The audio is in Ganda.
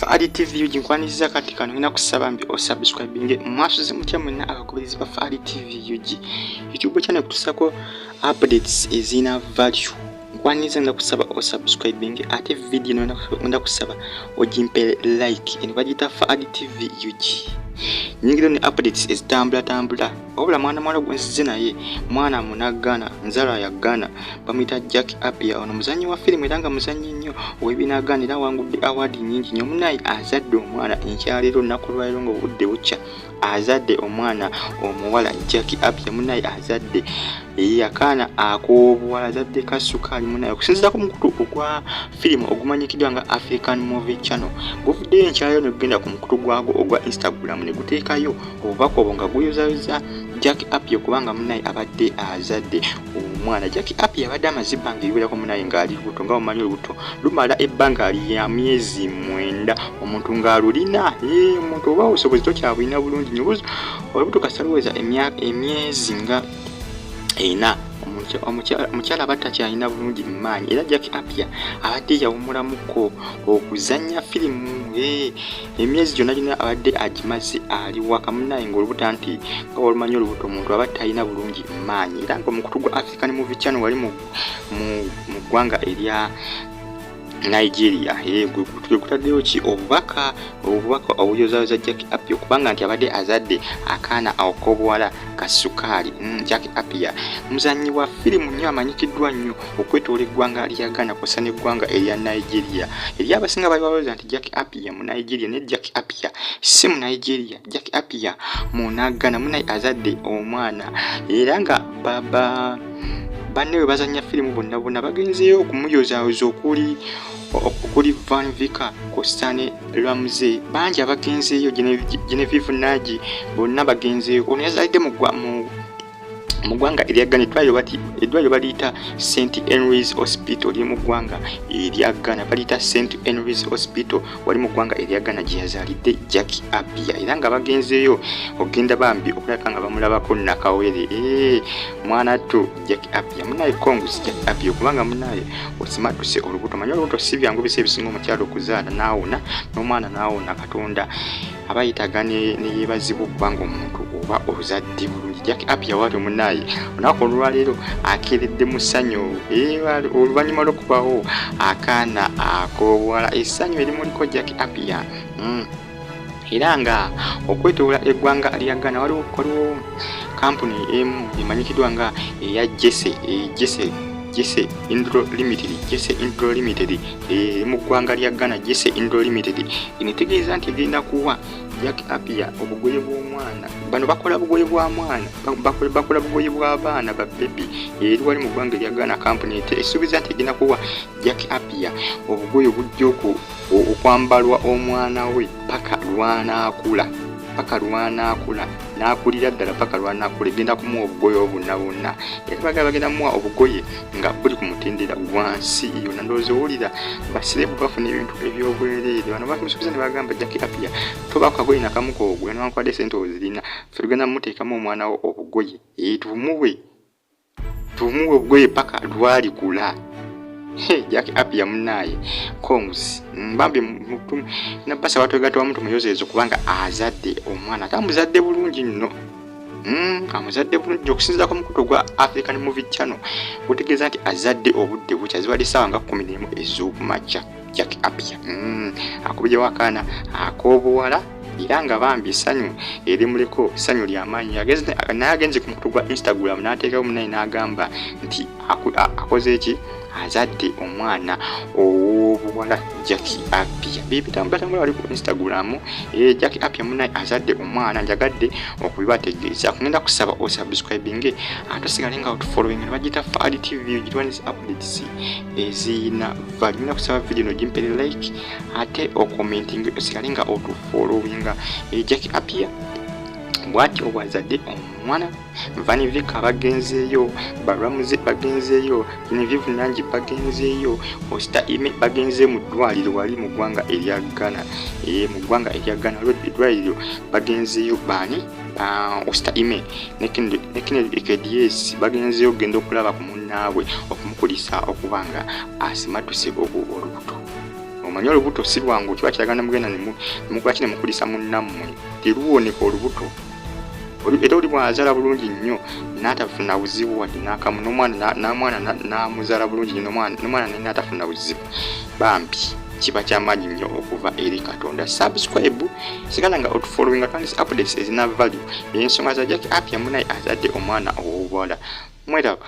Faadi TV UG nkwaniriza kati kano ngenda kusaba mbi osubscribinge. Mwasuze mutya mwenna abagoberezi ba Faadi TV UG YouTube channel kutusako updates ezina value. Nkwaniriza, ngenda kusaba osubscribinge ate video ngenda kusaba ogimpere like. Eno bagiyita Faadi TV UG, nyingira ne updates ezitambula tambula. Wabula mwana mwala gwensize naye mwana munaggana, nzala ya Ghana, bamuyita Jack Appiah. Ono muzannyi wa firimu era nga muzannyi nnyo ow'ebinagana era awangudde award nnyingi nnyo. Munaye azadde omwana enkyaleero, olunaku lwaleero nga obudde bukya, azadde omwana omuwala. Jack Appiah munaye azadde akaana ak'obuwala, azadde ka sukaali. Munaye okusinziira ku mukutu ogwa firimu ogumanyikiddwa nga African Movie Channel, guvuddeyo enkyaleero ne gugenda ku mukutu gwagwo ogwa Instagram ne guteekayo obubaka obwo nga guyozayoza Jack Appiah okubanga munaye abadde azadde omwana. Jack Appiah abadde amaze ebbanga eriwerako munaye ng'ali lubuto. Nga omanyi, olubuto lumala ebbanga lya myezi 9 omuntu ng'alulina. Omuntu oba obusobozi tokyabulina bulungi nnyo. Olubuto kasita luweza emyezi nga 4, omukyala aba takyalina bulungi mu maanyi. Era Jack Appiah abadde yawumulamuko okuzannya firimu, emyezi gyonna gyonna abadde agimaze ali waka munaye ng'olubuto, nti nga wolumanyi olubuto omuntu aba talina bulungi mu maanyi. Era nga omukutu gwa African Movie Channel wali mu ggwanga erya Nigeria gwe gutaddeyo ki obubaka obuyozayoza Jack Appiah okubanga nti abadde azadde akaana ak'obuwala ka sukaali. Jack Appiah muzannyi wa firimu nnyo, amanyikiddwa nnyo okwetoola eggwanga lya Ghana kw'ossa n'eggwanga erya Nigeria. Eri abasinga bali balowooza nti Jack Appiah mu Nigeria, naye Jack Appiah si mu Nigeria, Jack Appiah Munaggana. Munaye azadde omwana era nga baba banne bwe bazannya firimu bonna bonna bagenzeeyo okumuyozaayoza, okuli Van Vicker kw'ossa ne Ramsey, bangi abagenzeeyo, Genevieve Nnaji, bonna bagenzeeyo. Ono yazaalidde mu ggwanga erya Ghana. Eddwaliro baliyita St Henry's Hospital, liri mu ggwanga erya Ghana, baliyita St Henry's Hospital, wali mu ggwanga erya Ghana gye yazaalidde Jack Appiah. Era nga bagenzeeyo ogenda bambi okulabika nga bamulabako nakawere. Mwana ttu Jack Appiah munaye, congs Jack Appiah, okubanga munaye osimatuse olubuto. Manyi olubuto si byangu, bisi ebisinga omukyalo okuzaala n'awona n'omwana n'awona. Katonda aba yeetaaga neyeebazibwa okubanga omuntu oba ozadde bulungi. Jack Appiah waatyo munaye olunaku olwaleero akeeredde mu ssanyu oluvannyuma lw'okubawo akaana ak'obuwala, essanyu erimuliko Jack Appiah. Era nga okwetoola eggwanga lya Ghana waliwo kampuni emu emanyikiddwa nga eya Jesse Jesse Jesse Indro Limited, Jesse Indro Limited eri mu ggwanga lya Ghana. Jesse Indro Limited eno etegeeza nti egenda kuwa Jack Appiah obugoye bw'omwana. Bano bakola bugoye bwa mwana, bakola bugoye bw'abaana ba baby. Eri wali mu ggwanga erya Ghana, kampuni esuubiza nti egenda kuwa Jack Appiah obugoye obujja okwambalwa omwana we paka lwanaakula, paka lwanaakula n'akulira ddala, paka lwanaakula egenda kumuwa obugoye obwo bwonna. Era bagala bagenda muwa obugoye nga buli ku mutendera gwa nsi yonna. Ndowooza owulira ba celeb bafuna ebintu ebyobwereere. Bano bamusuubiza ne bagamba, "Jack Appiah, tobaako kagoye nakamu koogula newankubadde sente ozirina, ffe tugenda mumuteekamu omwana wo obugoye, tumuwe obugoye paka lwalikula." Jack Appiah munaaye, congs bambi. Nabasa batwegatta wamu tumuyozeezo kubanga azadde omwana ate amuzadde bulungi nno. Amuzadde bulungi. Okusinziira ku mukutu gwa African Movie Channel, gutegeeza nti azadde obudde bukya, zibadde essaawa nga 11 ez'okumakya. Jack Appiah akubyewo akaana ak'obuwala era nga bambi essanyu erimuliko ssanyu lyamaanyi. Naye agenze ku mukutu gwa Instagram n'ateekawo munaye n'agamba nti akoze eki, azadde omwana ow'obuwala Jack Appiah. Bibitambulatambula wali ku Instagram. Jack Appiah munaye azadde omwana. Njagadde okubibategeeza. Kugenda kusaba osubscribinge ate osigale nga otufollowing. Bagiyita Faadi TV, gitwanisa updates eziyina value. Ngenda kusaba video no gimpere like ate ocommenting, osigale nga otufollowinga. Jack Appiah bw'atyo bw'azadde omwana. Van Vicker bagenzeeyo, Baramuze bagenzeeyo, Genevieve Nnaji bagenzeeyo, Osita Ime bagenze mu ddwaliro wali mu ggwanga erya Ghana, mu ggwanga erya Ghana eddwaliro bagenzeeyo. Baani? Osita Ime ne Kennedy Ikedies bagenzeeyo okugenda okulaba ku munnaabwe okumukulisa okuba nga asimatuse olubuto. Omanyi. Omanyi olubuto si lwangu, kiba kiragana mugenda nemukola ki, nemukulisa munnammwe, teruwoneka olubuto. Era oli bw'azaala bulungi nnyo n'atafuna buzibu wadde n'akamu, n'omwana n'amuzaala bulungi nnyo, n'omwana naye n'atafuna buzibu, bambi kiba kyamaanyi nnyo okuva eri Katonda. Subscribe, sigala nga otufollowinga, twandise updates ezina value. Ensonga za Jackie Appiah, munaye azadde omwana ow'obuwala. Mweraba.